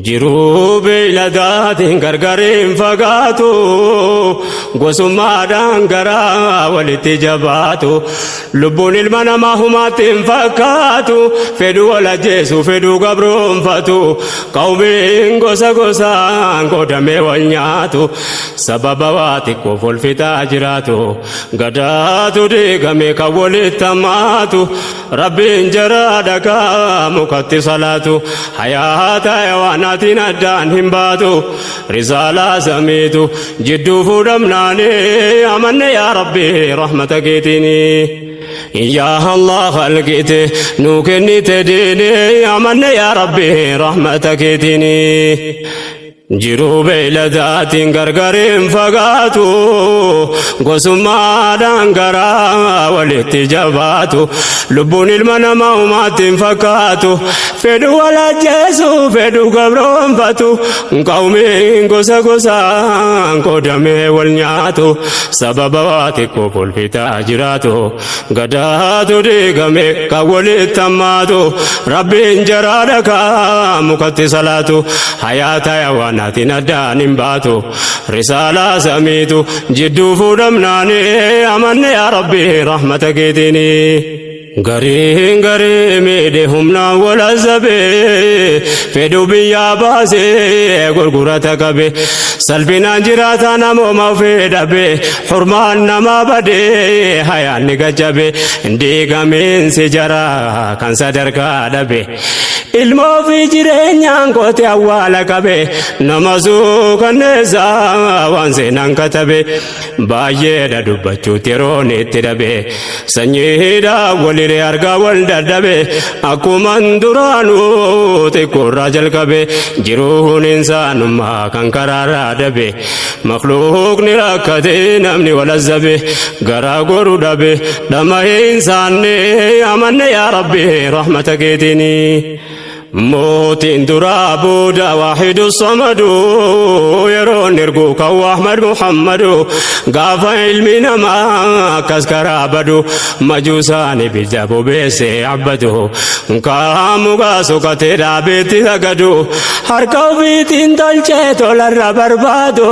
Jiruu beeyladaatiin gargar hin fagaatu, gosummaadhaan garaa walitti jabaatu. Lubbuun ilma namaa humaatti hin fakkaatu, fedhu wal ajjeesu, fedhu gabroonfatu. Qawmiin gosa gosaan qoodamee wal nyaatu, sababa waa xiqqoof wal fixaa jiraatu. Gadaatu diigame kan walitti hammaatu. Rabbiin jara dhagaa mukatti salaatu, hayaata hayawaanaatiin addaan hin baatu. Risaalaa samiitu jidduu fuudhamnaani, amanne yaa Rabbi rahmata keetiini. Yaa Allah, khalqite nuu kennite diini, amanne yaa Rabbi rahmata keetiini. Jiruu beeyladaatiin gargar hin fagaatu, gosummaadhaan garaa walitti jabaatu. Lubbuun ilma namaa humaatti hin fakkaatu, fedhu wal ajjeesu, fedhu gabroonfatu. Qawmiin gosa gosaan qoodamee wal nyaatu, sababa waa xiqqoof wal fixaa jiraatu. Gadaatu diigame kan walitti hammaatu. Rabbiin jaraa dhagaa mukatti salaatu, hayaata hayawaanaatiin addaan hin baatu. Risaalaa samiitu jidduu fuudhamnaani, amanne yaa Rabbi rahmata keetiini. Gariin garii miidhe humnaan wal azabe, fedhu biyyaa baasee gurgurata qabe. Salphinaan jiraata namooma ofii dhabe, hurmaan namaa badee hayaanni gajjabe. Diigamiinsi jara kan sadarkaa dhabe, ilmoo fi jireenyaan qote awwaala qabe. Nama suukanneessaa waan seenaan katabe baay'eedha, dubbachuutti yeroon itti dhabe. Sanyiidha waliree argaa wal dadhabe, akkuman duraanuu xiqqoorraa jalqabe. Jiruun insaanummaa kan karaarraa dhabe, makluuqni rakkate, namni wal azzabe, garaa goru dhabe, dhama insaanne, amanne yaa Rabbi rahmata keetiini. Mootiin duraa booda waahidu samadu, yeroon ergu kan Ahmad Muhammadu. Gaafa ilmi namaa akkas karaa badu, majuusaan ibidda bobeesse abbadu, kaamugaa sokatee dhaabeetti sagadu, harka ofiitiin tolchee tolarra barbaadu.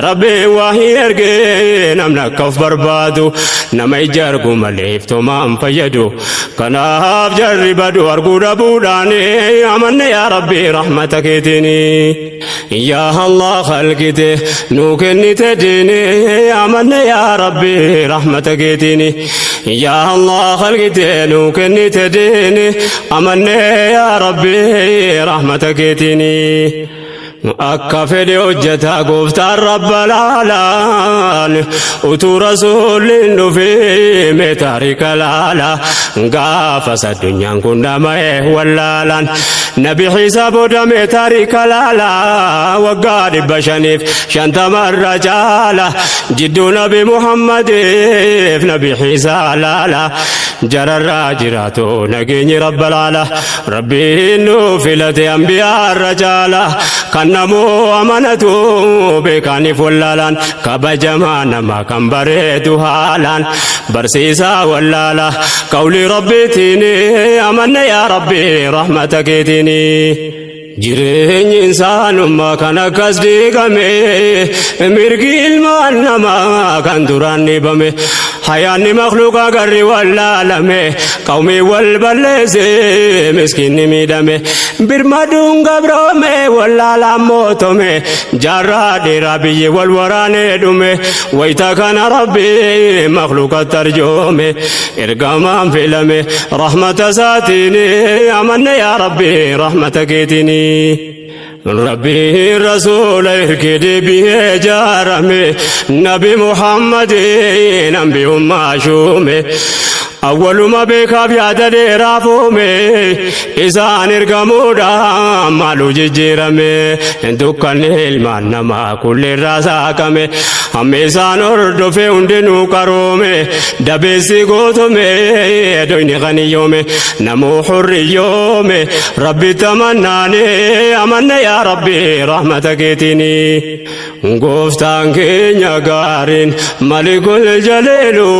Rabbiin waahii ergee namni akka of barbaadu, nama ija argu malee iftoomaan fayyadu. Kanaaf jarri badu arguu dhabuudhaan, amanne yaa Rabbi rahmata keetiini. Yaa Allah, khalqite nuu kennite diini, amanne yaa Rabbi rahmata keetiini. Yaa Allah, khalqite nuu kennite diini, amanne yaa Rabbi rahmata keetiini. Akka fedhe hojjetaa gooftaan rabba laalaan, utuu rasuulliin dhufee mee taarika laala. Gaafas addunyaan kun dhama'e wallaalaan. Nabi Xiisaa booda mee taarika laala, waggaa 550rra caala jidduu Nabi Muhammadiif Nabi Xiisaa laala. Jararraa jiraatu nageenyi rabba laala. Rabbiin nu filate ambiyaarra caala, kan namuu amanatu beekaaniif wallaalaan, kabajamaa nama kan bareedu haalaan, barsiisaa wallaala qawlii Rabbiitiin, amanne yaa Rabbi rahmata keetiin. Jireenyi insaanummaa kan akkas diigame, mirgi ilmaan namaa kan duraan dhibame, hayaanni makluuqa garri wallaalame, qawmii wal balleesse, miskiinni miidhame, birmaduun gabroome, wallaalaan mootome, jaarraa dheeraa biyyi wal waraanee dhume. Wayita kana Rabbi makluuqa tarjoome, ergamaan filame rahmata isaatiin, amanne yaa Rabbi rahmata keetiin. Rabbiin rasuula ergee deebi'ee jaarame, Nabi Muhammadin ambiyummaa shuume. Awwaluma beekaaf yaada dheeraa fuume, isaan ergamuudhaan maalu jijjiirame? Dukkanni ilmaan namaa kulleerraa saaqame, hammi isaan hordofee hundinuu qaroome. Dabeessi gootome, doyni qaniyyoome, namuu hurriyyoome. Rabbi tamannaane, amanne yaa Rabbi rahmata keetiini. Gooftaan keenya gaariin malikul jaliilu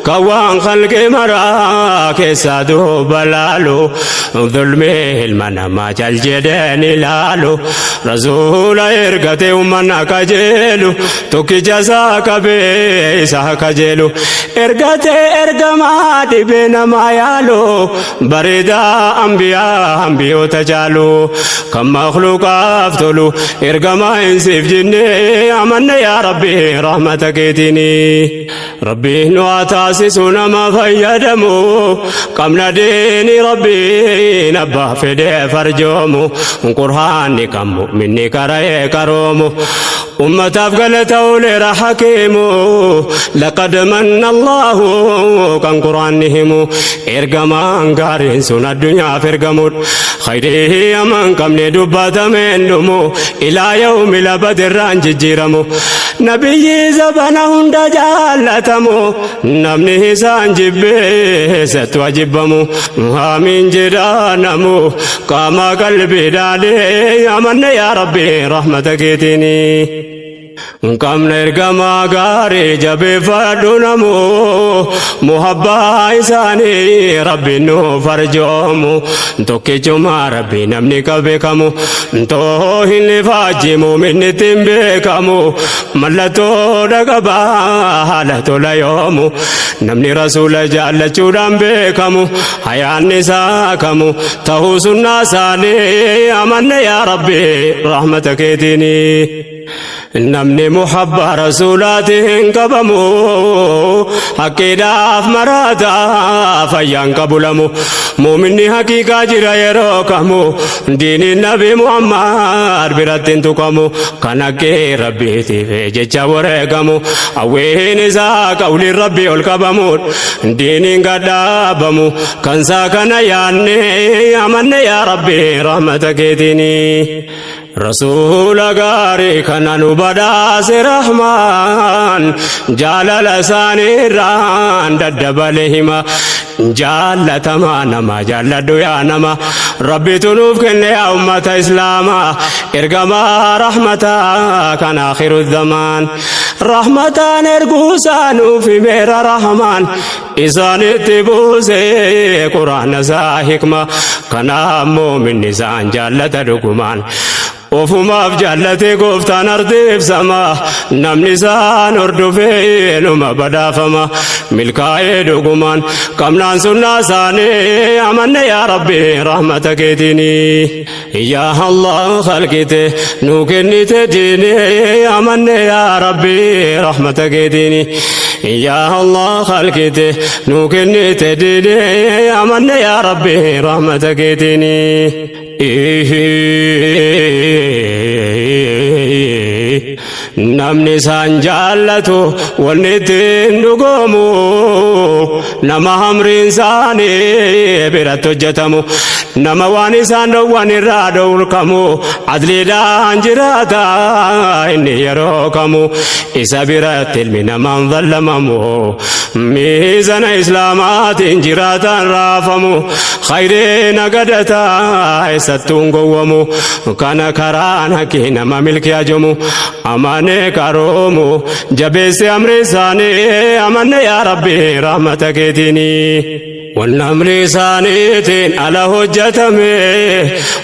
kan waan Abbaan khalqii maraa keessaa duuba laalu, zulmii ilma namaa cal jedheen ilaalu, rasuula ergate ummanna qajeelu, tokkicha isaa qabee isa kajeelu, ergate ergamaa dhibee namaa yaalu, bareedaa ambiyaa ambiyoota caalu, kan makhluuqaaf tolu, ergamaa insiif jinnee amanne yaa Rabbi rahmata keetiini. Rabbiin nu haa taasisu nama fayyadamu, qabna diini Rabbiin abbaa fedhee farjoomu, qur'aanni kan mu'minni qara'ee qaroomu, ummataaf galata ooleera hakiimu, laqad manna Allahu kan qur'aanni himu, ergamaan gaariin sun addunyaaf ergamudha, khayrii hamaan qabne dubbatameen dhumu, ilaa yawmi labadirraan jijjiiramu, nabiyyi zabana hunda jaallatamu, namni isaan jibbee isatti wajibbamu, amiin jedhaa namu qaama qalbiidhaanii amanne yaa Rabbi rahmata keetiini. Qabna ergamaa gaarii jabeeffadhu namu, muhabbaa isaanii Rabbi nu farjoomu, tokkichumaa Rabbi namni qabeekamu, too hin ifaajimu minni ittiin beekamu, mallattoo dhaqabaa haala tola yoomu, namni rasuula jaallachuudhaan beekamu, hayaanni isaa kamu ta'uu sunnaa isaanii amanne yaa Rabbi rahmata keetiini. Namni muhabbaa rasuulaatiin qabamu, haqqiidhaaf maraataa fayyaan qabulamu, muuminni haqiiqaa jira yeroo kamu, diiniin Nabi Muhammad biratti hin tuqamu, kan haqqii Rabbiitiif jecha wareegamu, hawwiin isaa qawliin Rabbii ol qabamuun diiniin gadhaabamu, kan isaa kana yaanne amanne yaa Rabbi rahmata keetiini. Rasuula gaarii kana nu badhaase Rahmaan, jaalala isaaniirraan daddabale hima, jaallatamaa nama jaalladhu yaa nama, Rabbitu nuuf kenne yaa ummata Islaamaa, ergamaa rahmataa kan akhiru zamaan, rahmataan erguusaa nuuf himeera Rahmaan, isaanitti buuse quraana isaa hikma, kanaaf muuminni isaan jaallata dhugumaan, ofumaaf jaallate gooftaan ardiif sama, namni isaan hordofee numa badhaafama, milkaa'ee dhugumaan qabnaan sunnaa isaanii amanne yaa Rabbi rahmata keetiini. Yaa Allah khalqite nu kennite diini amanne yaa Rabbi rahmata keetiini. Yaa Allah khalqite nu kennite diini amanne yaa Rabbi rahmata keetiini. Namni isaan jaallatu wanni ittiin dhugoomu, nama hamriin isaanii biratti hojjetamu, nama waan isaan dhowwan irraa dhowrkamu, adliidhaan jiraata inni yeroo kamu, isa biratti ilmi namaan zallamamu, miizana Islaamaatiin jiraataan raafamu, khayree nagadata eessattuun gowwamu, kana karaan haqqii nama milki ajamu, amane qaroomu, jabeesse amri isaanii amanne yaa Rabbi rahmata keetiini. Wanni amri isaaniitiin ala hojjetame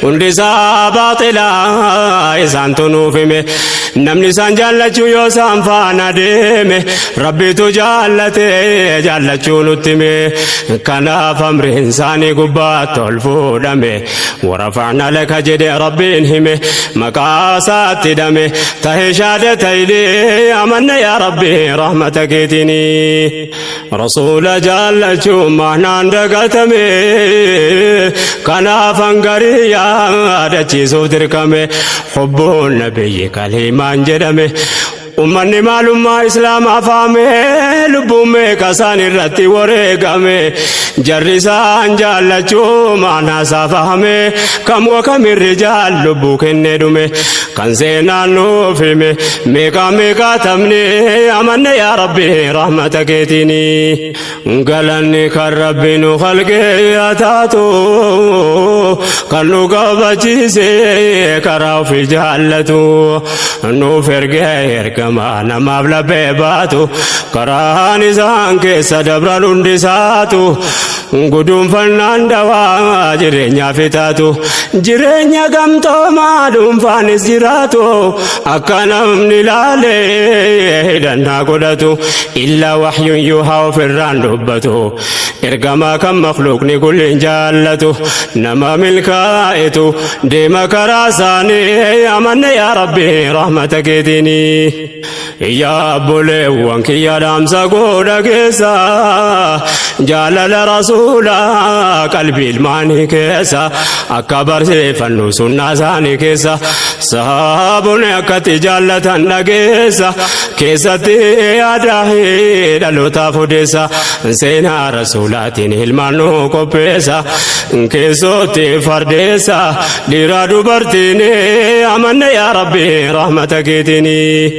hundi isaa baaxilaa isaantu nuuf hime, namni isaan jaallachuu yoo isaan faana deeme, Rabbitu jaallate jaallachuu nutti hime, kanaaf amriin isaanii gubbaatti ol fuudhame, warafa'na laka jedhe Rabbiin hime, maqaa isaatti hidhame tahe shaada ta'inee amanne yaa Rabbi rahmata keetiini. Rasuula jaallachuun maanaan dagatame, kanaaf hangarii yaadachiisuuf dirqame, hubbuun nabiyyi kaliimaan jedhame, ummanni maalummaa Islaamaa faame, lubbuun meeqa isaan irratti wareegame, jarri isaan jaallachuu maanaa isaa fahame, kam wakamirri jaal lubbuu kennee dhume, kan seenaan nuuf hime meeqa meeqa tamne amanne yaa Rabbi rahmata keetiini. Galanni kan Rabbi nu khalqee yaa taatu, kan nu kabachiise karaa ofii jaallatu, nuuf ergee erga ergamaa namaaf laphee baatu karaan isaan keessa dabran hundi isaatu guduunfannaan dawaa jireenyaaf taatu jireenya gamtoomaa dhuunfaanis jiraatu akka namni laalee hidhannaa godhatu illaa wahyuun yuuhaa ofirraan dubbatu ergamaa kan makluuqni kulliin jaallatu nama milkaa'etu deema karaa isaanii amanne yaa rabbi rahmata keetiinii. Yaa obboleewwan kiyya dhaamsa godha keessa jaalala rasuulaa qalbii ilmaanii keessa akka barsiifannu sunnaa isaanii keessa sahaabonni akkatti jaallatan dhageessa keessatti yaadaa dhalootaaf odeessa seenaa rasuulaatiin ilmaan nu qopheessa keessootti fardeessa dhiiraa dubartiin amanne yaa rabbi rahmata keetiinii.